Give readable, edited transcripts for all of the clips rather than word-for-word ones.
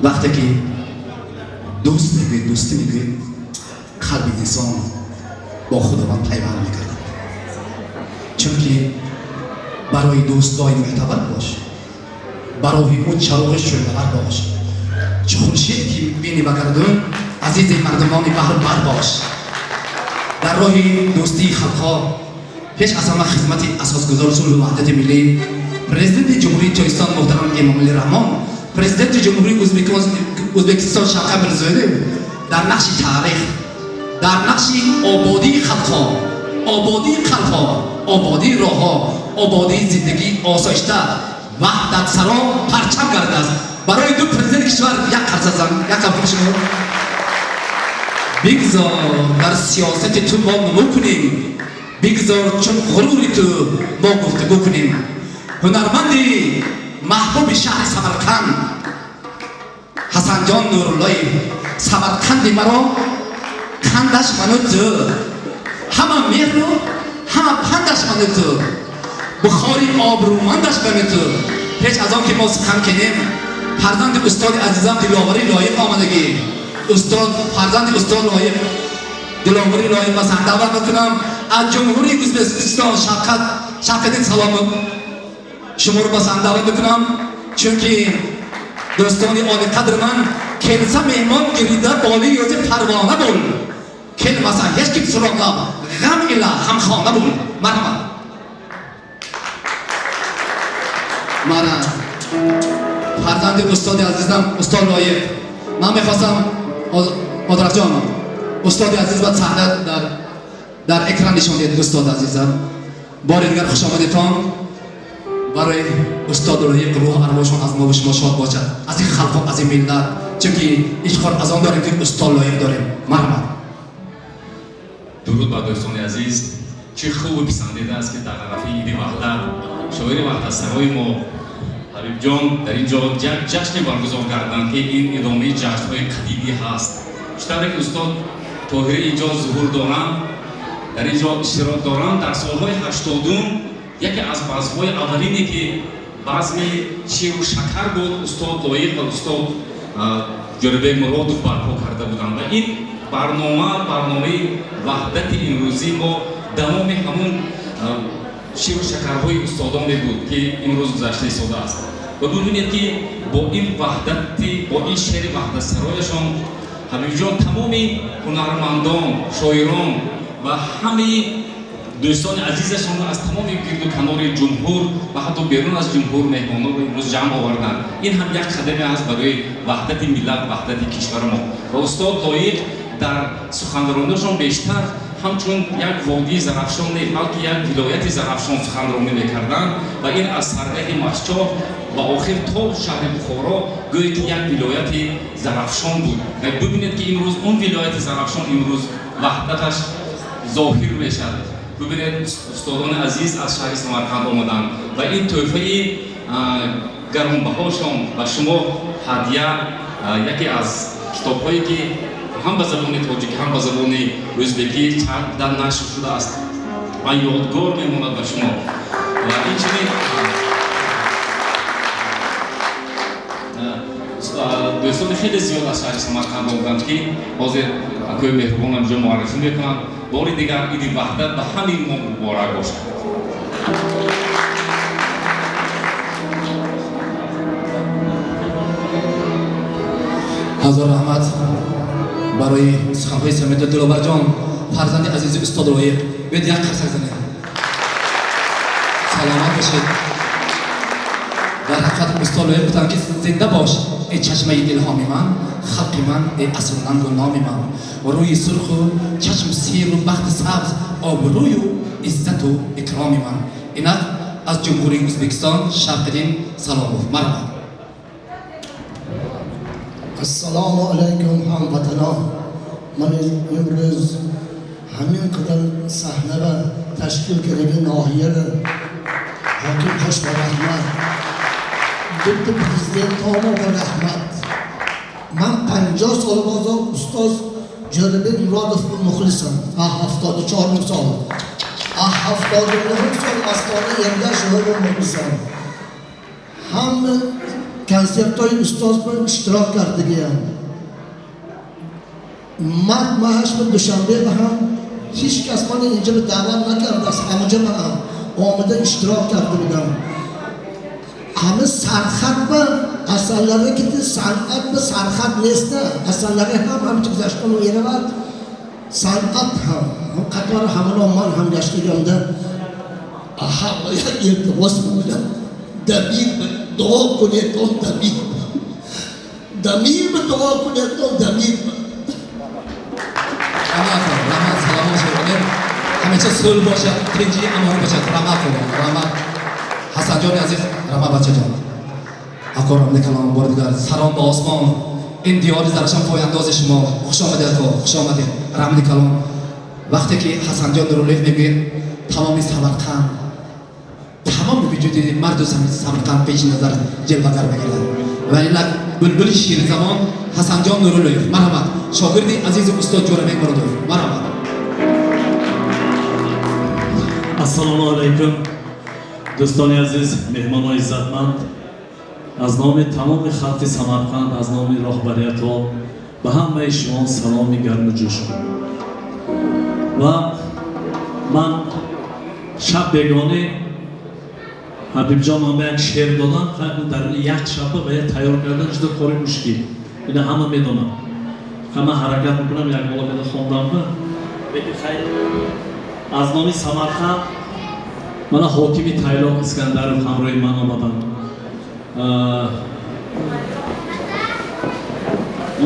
Вақте ки дӯст мегӯед, дӯстӣ мегӯед, қалби инсон бо Худованд пайванд мекардад. Чунки барои дӯст доим мӯътабар бош, барои ӯ чароғи шӯълавар бош. Чу хуршед ки бинӣ ба гардун, азизи мардумони баҳру бар бош. Дар роҳи дӯстии халқҳо пеш аз ҳама хизмати асосгузори сулҳу ваҳдати миллӣ, Президенти Ҷумҳурии Тоҷикистон муҳтарам Эмомалӣ Раҳмон, Президенти Ҷумҳурии Ӯзбекистон Шавкат Мирзиёев дар нақши таърих, дар нақши ободии халқҳо, ободии қалбҳо, ободии роҳҳо, ободии зиндагии осоишта, ваҳдатсаро парчам гардидааст. Барои ду президенти кишвар як қарса зан, як қафо шумо. Бигзор дар сиёсати ту мо нумӯ кунем, бигзор чун ғурури ту мо гуфтугӯ кунем. Ҳунарманди маҳбуби шаҳри Самарқанд Ҳасанҷон Нуруллоев, Самарқанди маро қандаш ману ту, ҳама меҳру ҳама пандаш ману ту, бухори обрӯмандаш ману ту. Пеш аз он ки мо сухан кунем, фарзанди устоди азизам Диловари Лоиқ омадагӣ. Устод, фарзанди устод Лоиқ, Диловари Лоиқ ба саҳна даъват мекунам. Аз Ҷумҳурии Ӯзбекистон Шавкатдин Саломов шуморо ба саҳна даъват мекунам, чунки дӯстони олиқадри ман, келса меҳмон гирида боли ёзи парвона бул, келмаса ҳеҷ ким суроғлаб ғам ила ҳамхона бул. Марҳамат. Мана фарзанди устоди азизам, устод Лоиқ. Ман мехостам, Одарахҷон, устоди азиз ба саҳна дар экран нишон диҳед. Устод азизам, бори дигар хуш омадитон. Барои устод Лоиқ рӯҳ арвошон аз мо ва шумо шод бошад, аз ин халқу аз ин миллат, чунки ифтихор аз он дорем, ки устод Лоиқ дорем. Марҳамат. Дуруд ба дӯстони азиз. Чӣ хубу писандида аст, ки дар арафаи иди ваҳдат шоири ваҳдатсарои мо Ҳабибҷон дар ин ҷо ҷашне баргузор карданд, ки ин идомаи ҷашнҳои қадимӣ ҳаст. Чӣ тавре ки устод Тоҳирӣ ин ҷо зуҳур доранд, дар ин ҷо иштирок доранд, дар солҳои 80-ум яке аз базмҳои аввалине, ки базми ширу шакар буд, устод Лоиқ ва устод Ҷӯрабек Муродов барпо карда буданд. Ва ин барнома, барномаи ваҳдати имрӯзии мо, давоми ҳамун ширу шакарҳои устодоне буд, ки имрӯз гузашта истодааст. Ва бибинед, ки бо ин ваҳдати, бо ин шеъри ваҳдатсарояшон Ҳабибҷон тамоми ҳунармандон, шоирон ва ҳамаи дӯстони азизашонро аз тамоми гирду канори ҷумҳур ва ҳатто берун аз ҷумҳур меҳмононро имрӯз ҷамъ оварданд. Ин ҳам як қадаме аст барои ваҳдати миллат, ваҳдати кишвари мо. Ва устод Лоиқ дар суханронияшон бештар ҳамчун як водии Зарафшон не, балки як вилояти Зарафшон суханронӣ мекарданд ва ин аз саргаҳи Мастчоҳ ва охир то шаҳри Бухоро гӯё ки як вилояти Зарафшон буд. Ва бибинед, ки имрӯз он вилояти Зарафшон имрӯз ваҳдаташ зоҳир мешавад. Бибинед, устодони азиз аз шаҳри Самарқанд омаданд ва ин тӯҳфаи гаронбаҳошон ба шумо ҳадя, яке аз китобҳое, ки ҳам ба забони тоҷикӣ, ҳам ба забони ӯзбекӣ дар нашр шудааст ва ёдгор мемонад ба шумо. Ва инчунин дӯстони хеле зиёд аз шаҳри Самарқанд омаданд, ки ҳозир акои меҳрубонам ҷо муаррифӣ мекунанд. Бори дигар иди ваҳдат ба ҳамаи мо муборак бошад. Ҳазор раҳмат барои суханҳои самида. Диловарҷон, фарзанди азизи устод Лоиқ, биёед як қарсак занем. Саломат бошед. Дар ҳақиқат устод Лоиқ гуфтанд, ки зинда бош, эй чашмаи илҳоми ман, халқи ман, эй асру нангу номи ман, рӯи сурху чашму сиру бахти сабз, обрӯю иззату икроми ман. Инак аз Ҷумҳурии Ӯзбекистон Шавқиддин Саломов, марҳамат. Ассалому алайкум, ҳамватанон. Ман имрӯз ҳамин қадар саҳна ва ташкил кардаги ноҳияро ҳоким хош ба раҳмат, дутта президентҳомо ба раҳмат. Ман 50 сол бозо устоз Ҷӯрабек Муродов мухлисам. 74-ум сол, 79-ум сол Мастона Эргашева мухлисам. Ҳама Консертҳои устоз иштирок кардагиям. Март маҳаш ба Душанбе ба ҳам ҳеҷ кас мана инҷа ба даъват накардааст, ҳамаҷа ба ҳам омада иштирок карда будам. Ҳама сархат ба асарларе ки санъат ба сархат неста, асарларе ҳам ҳамчи гузашта меравад, санъат ҳам қатори ҳамано ман ҳам гаштагамда ҳама як илтимос мекунам, дамир дуо кунед, он дамир дамир ба дуо кунед, он дамир. Раҳмат, раҳмат, саломат шавед. Ҳамеша сулҳ бошад, тинҷӣ, амон бошад. Раҳмат, раҳмат. Ҳасанҷони азиз, раҳмат бачаҷон. Ако рамди калом бори дигар салом ба осмон. Ин диёри Зарафшон пойандози шумо. Хуш омадед, ако, хуш омадед. Рамди калом. Вақте ки Ҳасанҷон Нуруллоев мегӯяд, тамоми Самарқанд, тамоми вуҷуди марду Самарқанд пеши назар ҷилвагар мегардад. Ва инак булбули ширинзабон Ҳасанҷон Нуруллоев. Марҳамат, шогирди азизи устод Ҷӯрабек Муродов. Марҳамат. Ассалому алайкум, дӯстони азиз, меҳмонони иззатманд. Аз номи тамоми халқи Самарқанд, аз номи роҳбариятҳо ба ҳамаи шумо саломи гарму ҷӯш. Ва ман шаб бегонӣ Ҳабибҷон ман ба як шеър додам, дар як шаба ва я тайёр кардан ҷудо кори мушкил. Ина ҳама медонам. Ман ҳаракат мекунам, як бола беда хондам ба. Лекин хайр, аз номи Самарқанд мана ҳокими Тайлоқ Искандаров ҳамроҳи ман омаданд.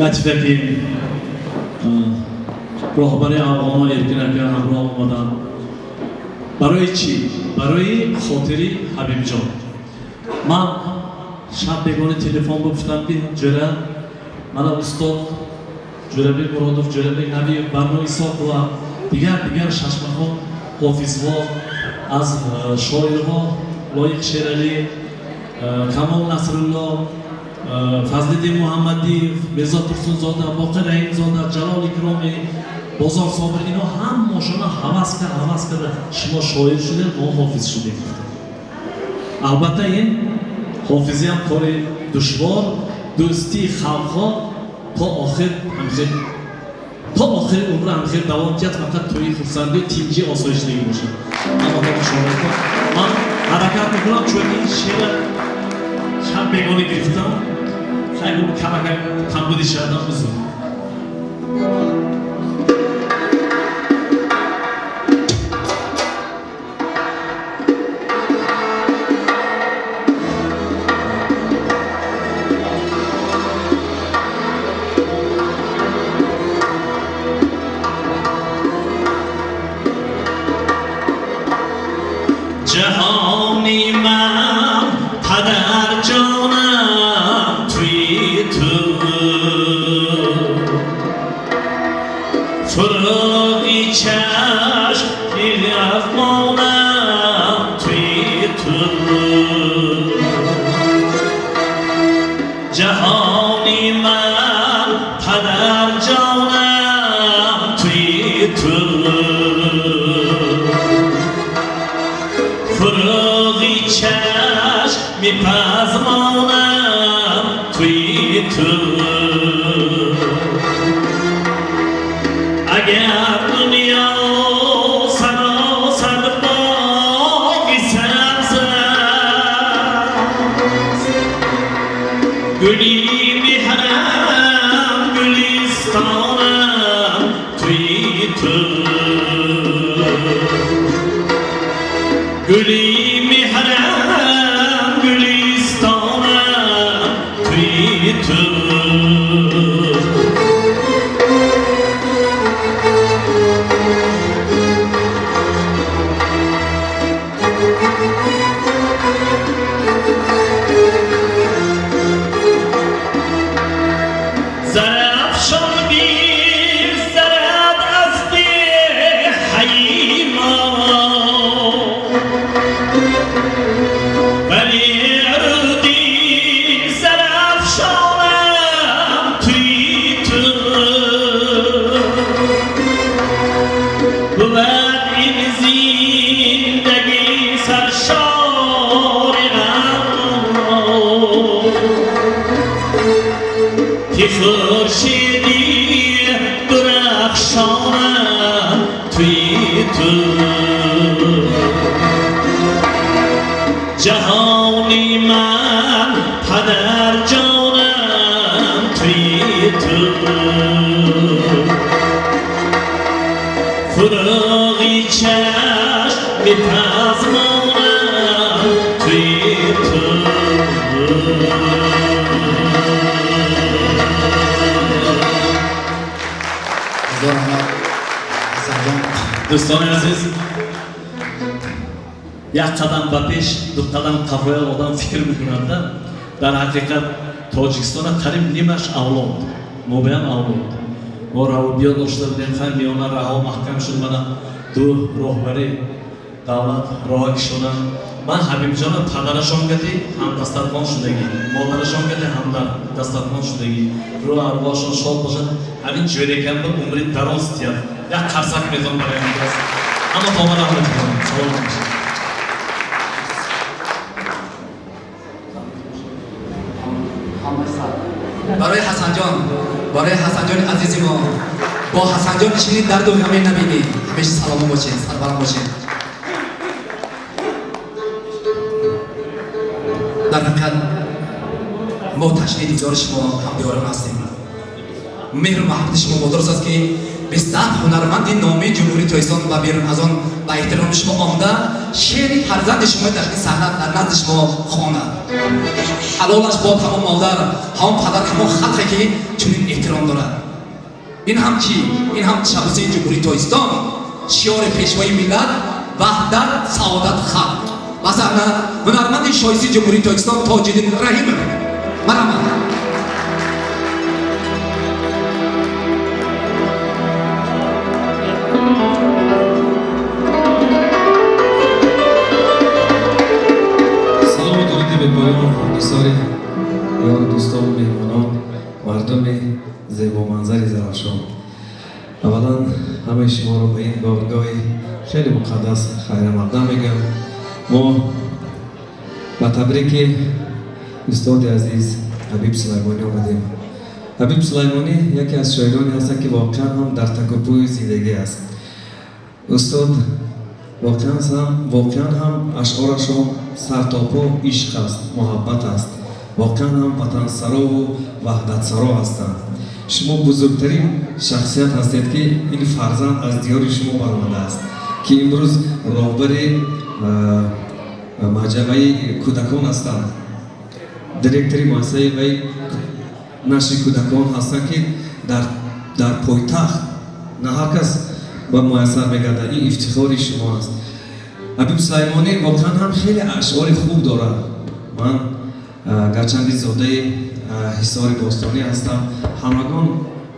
Латифаки роҳбари афғонҳо Эркин ака ҳамроҳ омаданд. Барои чӣ? Барои хотири Ҳабибҷон. Ман шаб бегони телефон гуфтам ки ҷӯра, мана устод Ҷӯрабек Муродов, Ҷӯрабек Набиев, Барно Исоқова, дигар шашмақом ҳофизҳо, аз шоирҳо Лоиқ Шералӣ, Камол Насрулло, Фазлиддин Муҳаммадиев, Мирзо Турсунзода, Боқир Раҳимзода, Ҷалол Икромӣ, Бозор Собир, ино ҳамашона ҳавас карда шумо шоир шудед, мо ҳофиз шудем. Албатта ин ҳофизиам кори душвор, дӯстии халқҳо то охир ҳамхел, то охири умр ҳамхел давом диҳад, фақат тӯи хурсандию тинҷи осоиштагӣ бошад. Ман ҳаракат мекунам, чун ин шеъра шаб бегонӣ гирифтам, хайр камакак камбуди шаҳдам бузург. Ҷаҳони ман падар ҷонам туи ту, фурӯғи чашми афғонам туи ту, ҷаҳони ман падар ҷонам туи ту, фурӯғи чашми пазмонам туи ту. Агар дунё саросар боғи сабз аст, гули меҳрам гулистонам туи ту, гули меҳрам гулистонам туи ту. Зарафшон бигзарад аз деҳаи мо, вале руди Зарафшонам ки хуршиди дурахшонам туи ту ҷаҳони ман падарҷонам туи ту фуруғи чашми пазмонам туи ту. Дӯстони азиз, як қадам ба пеш, ду қадам қафоя одам фикр мекунад. Дар ҳақиқат Тоҷикистона қариб нимаш авлод, мобаям авлод. Мо равобиё дошта будем, хай миёна раҳо маҳкам шуд, мана ду роҳбари давлат роҳа кишонанд. Ман Ҳабибҷона падарашон гати ҳамдастархон шудагӣ, модарашон гати ҳамдастархон шудагӣ, рӯ арвоҳашон шод бошад. Ҳамин ҷӯрекам ба умри дароз тиёд. Як қарсак метавон барои ҳам даст. Ҳама тома раҳмат кунам. Саломат бошед. Барои Ҳасанҷон, барои Ҳасанҷони азизи мо, бо Ҳасанҷон нишинед, дарду ғаме набинед, ҳамеша саломат бошед, сарбаланд бошед. Дар ҳақиқат мо ташни дидори шумо ҳамдиёрон ҳастем. Меҳру маҳаббати шумо бодурус аст, ки 27 ҳунарманди номии Ҷумҳурии Тоҷикистон ва берун аз он ба эҳтироми шумо омада шеъри фарзанди шумо дар ин саҳна дар назди шумо хонад. Ҳалолаш бод ҳамон модар, ҳамон падар, ҳамон халқе ки чунин эҳтиром дорад. Ин ҳам чӣ? Ин ҳам ташаббуси Ҷумҳурии Тоҷикистон, шиори пешвои миллат, ваҳдат, саодат, халқ. Ба саҳна ҳунарманди шоистаи Ҷумҳурии Тоҷикистон Тоҷиддин Раҳимов. Марҳамат. Салому дуруди бепоён нисори ёру дӯстону меҳмонон, мардуми зебоманзари Зарафшон. Аввалан ҳамаи шуморо ба ин боргоҳи хеле муқаддас хайрамақдам мегӯям. Мо ба табрики устоди азиз Ҳабиб Сулаймонӣ омадем. Ҳабиб Сулаймонӣ яке аз шоироне ҳастанд, ки воқеан ҳам дар такопӯи зиндагӣ аст. Устод воқеан ҳам ашъорашон сартопо ишқ аст, муҳаббат аст. Воқеан ҳам ватансарову ваҳдатсаро ҳастанд. Шумо бузургтарин шахсият ҳастед, ки ин фарзанд аз диёри шумо баромадааст, ки имрӯз роҳбари маҷаллаи кӯдакон ҳастанд, директори муассисаи вай нашри кӯдакон ҳастанд, ки дар пойтахт на ҳар кас ба муяссар мегардад. Ин ифтихори шумо аст. Ҳабиб Сулаймонӣ воқеан ҳам хеле ашъори хуб дорад. Ман гарчанди зодаи ҳисори бостонӣ ҳастам, ҳамагон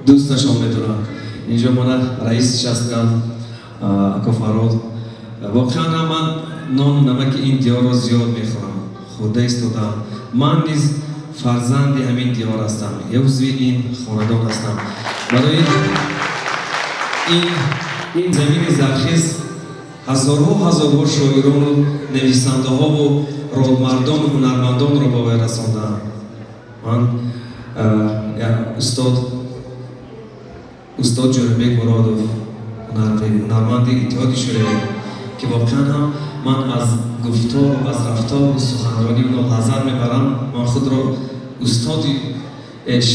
дӯсташон медоранд. Инҷо мана раис нишастанд, ако Фарод. Воқеан ҳам ман нону намаки ин диёрро зиёд мехӯрам, хӯрда истодам. Ман низ фарзанди ҳамин диёр ҳастам, узви ин хонадон ҳастам. Барои ин замини зархез ҳазорҳо ҳазорҳо шоирону нависандаҳову родмардону ҳунармандонро ба вай расондаам. Ман устод Ҷӯрабек Муродов, ҳунарманди Иттиҳоди Шӯравӣ, ки воқеан ҳам ман аз гуфтору аз рафтору суханронии ӯно лаззат мебарам. Ман худро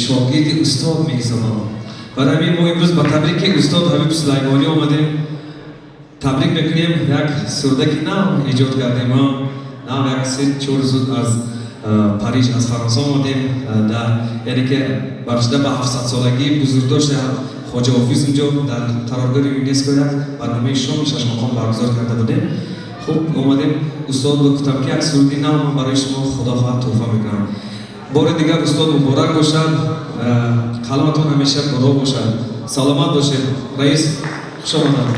шогирди устод меҳисобам. Барои ҳамин мо имрӯз ба табрики устод Ҳабиб Сулаймонӣ омадем. Табрик мекунем, як сурдаки нав эҷод кардем. Мо нав як се чор рӯз аз Париж, аз Фаронса омадем, яъне ки бахшида ба 700-солагии бузургдошти Хоҷа Ҳофиз унҷо дар қароргоҳи ЮНЕСКО як барномаи шоми шашмақом баргузор карда будем. Хуб омадем, устод гуфтам, ки як суруди нав ман барои шумо худо хоҳад тӯҳфа мекунам. Бори дигар устод муборак бошад, қаламатон ҳамеша баро бошад, саломат бошед. Раис, хуш омадам.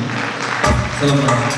Саломат.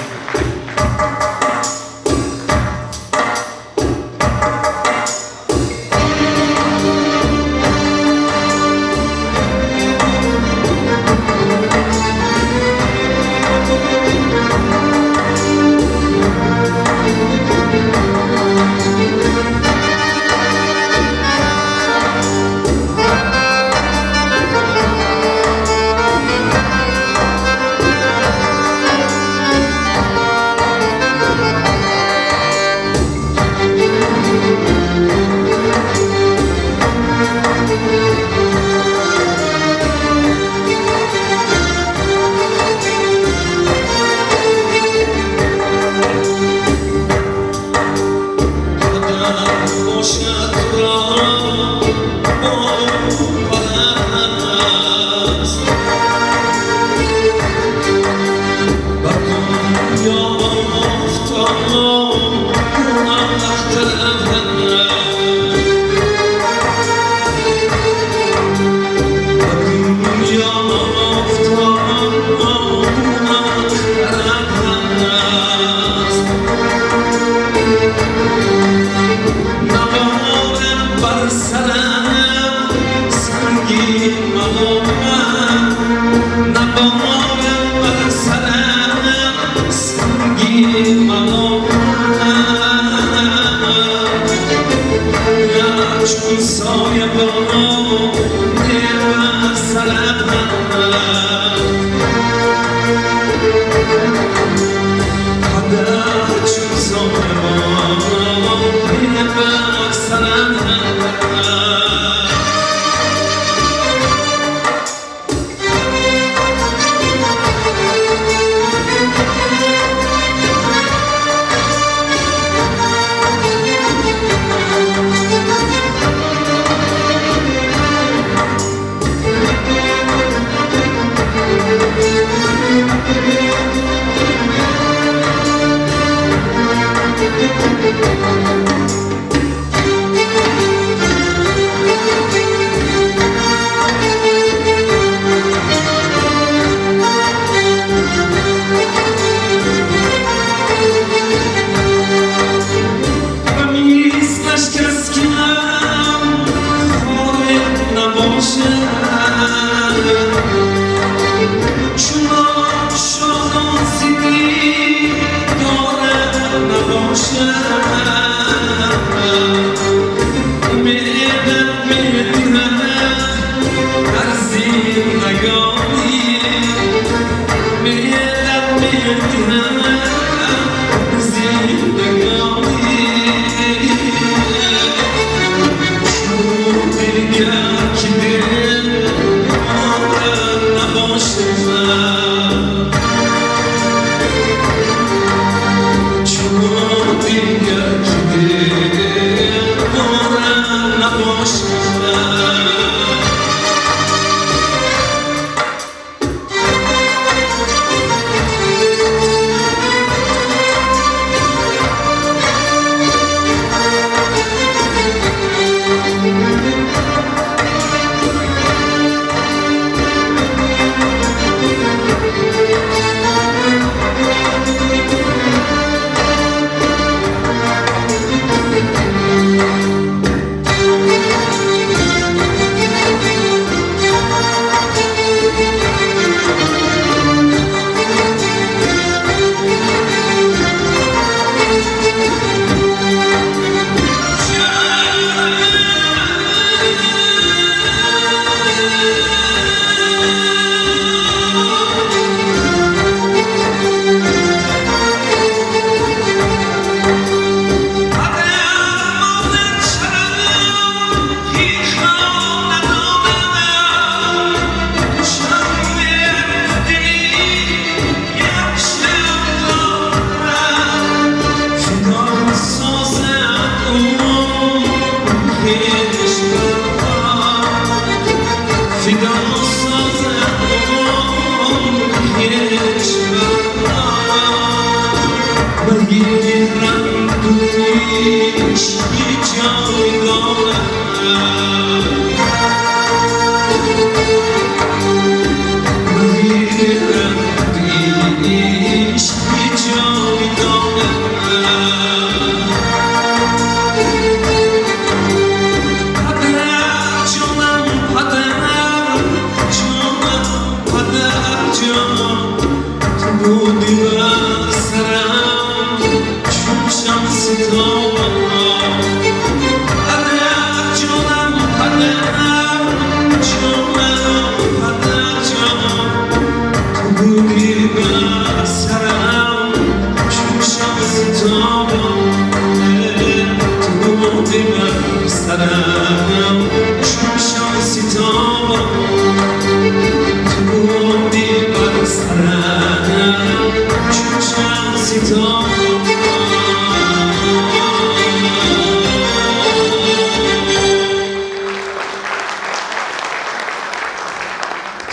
Падар ҷонам, падар.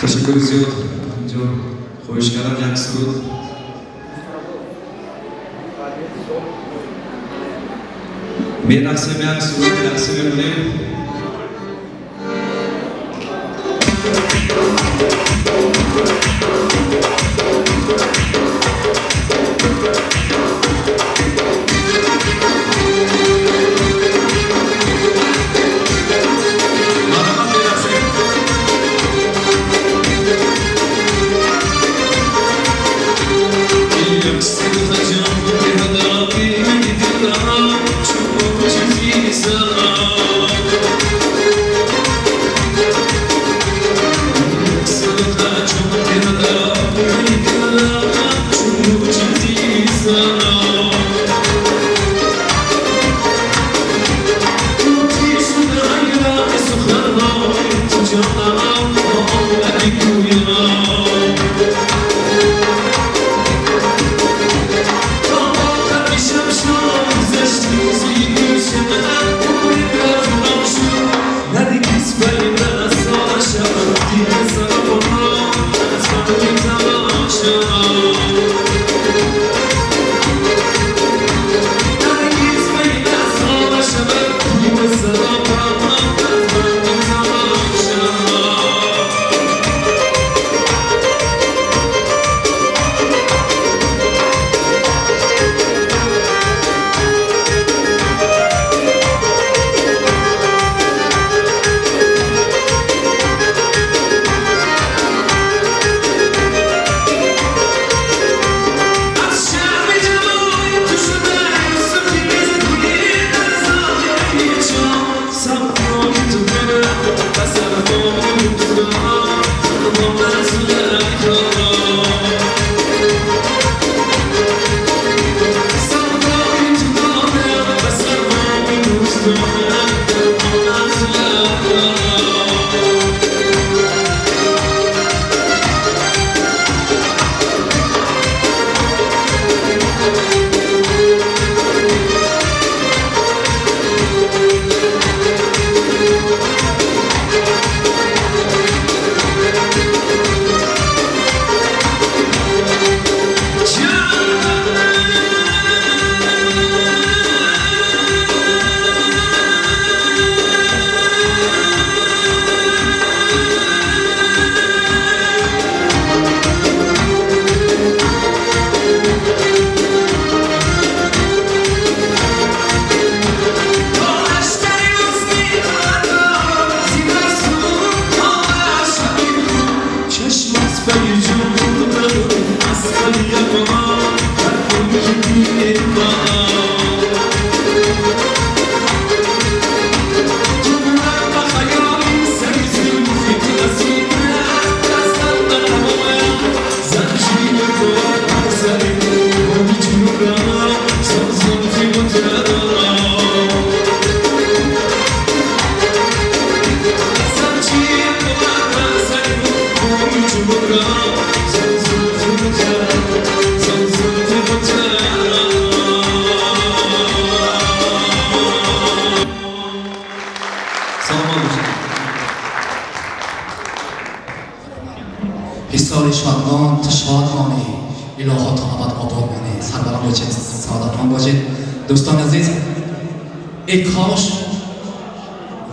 Ташаккури зиёд, ҷон. Хоҳиш кардам як суруд. Мерақсем, як суруд рақсӣ мекунем. Марҳамат, мерақсем. Саломат бошед. Ҳисори шодмон, ту шодмонӣ, илоҳо, то абад обод монӣ, сарбаланд бошед, саодатманд бошед. Дӯстони азиз, эй кош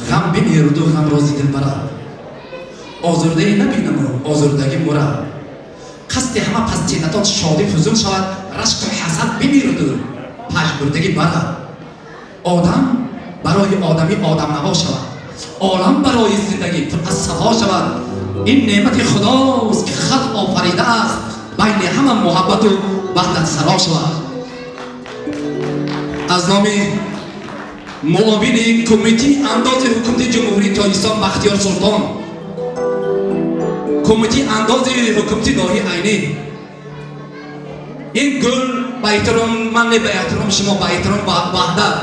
ғам бимируду ғам рози дил барад, озурдае набинаму озурдагӣ мурад, қасди ҳама пастинатон шодӣ фузун шавад, рашку ҳасад бимируду пажмурдагӣ барад, одам барои одамӣ одамнаво шавад, олам барои зиндагӣ пур аз сафо шавад. Ин неъмати худост, ки халқ офаридааст, байни ҳама муҳаббату ваҳдат саро шавад. Аз номи муовини кумитаи андози ҳукумати Ҷумҳурии Тоҷикистон Бахтиёр Султон, кумитаи андози ҳукумати ноҳияи Айнӣ, ин гул ба эҳтиром ман не, ба эҳтироми шумо, ба эҳтиром Ваҳдат.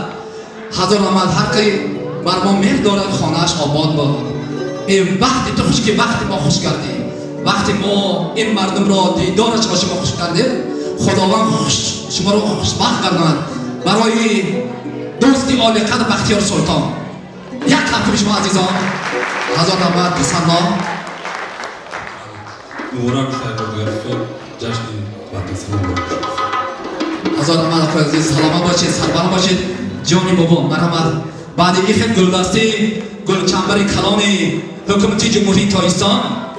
Ҳазор раҳмат. Ҳар ки бар мо меҳр дорад, хонааш обод бод. Эй вақти ту хуш, ки вақти мо хуш кардӣ, вақти мо ин мардумро дидорашро шумо хуш кардед, Худованд хуш шуморо хушбахт гардонад. Барои дӯсти олиқадр Бахтиёр Султон як кафкӯби шумо, азизон. Ҳазор раҳмат, тасанно. Муборак бошад, дигар сол ҷашни Ваҳдат муборак бошад. Ҳазор раҳмат, акои азиз, саломат бошед, сарбаланд бошед. Ҷони бобо, марҳамат. Баъди ин хел гулдастӣ, гулчамбари калони ҳукумати Ҷумҳурии Тоҷикистон.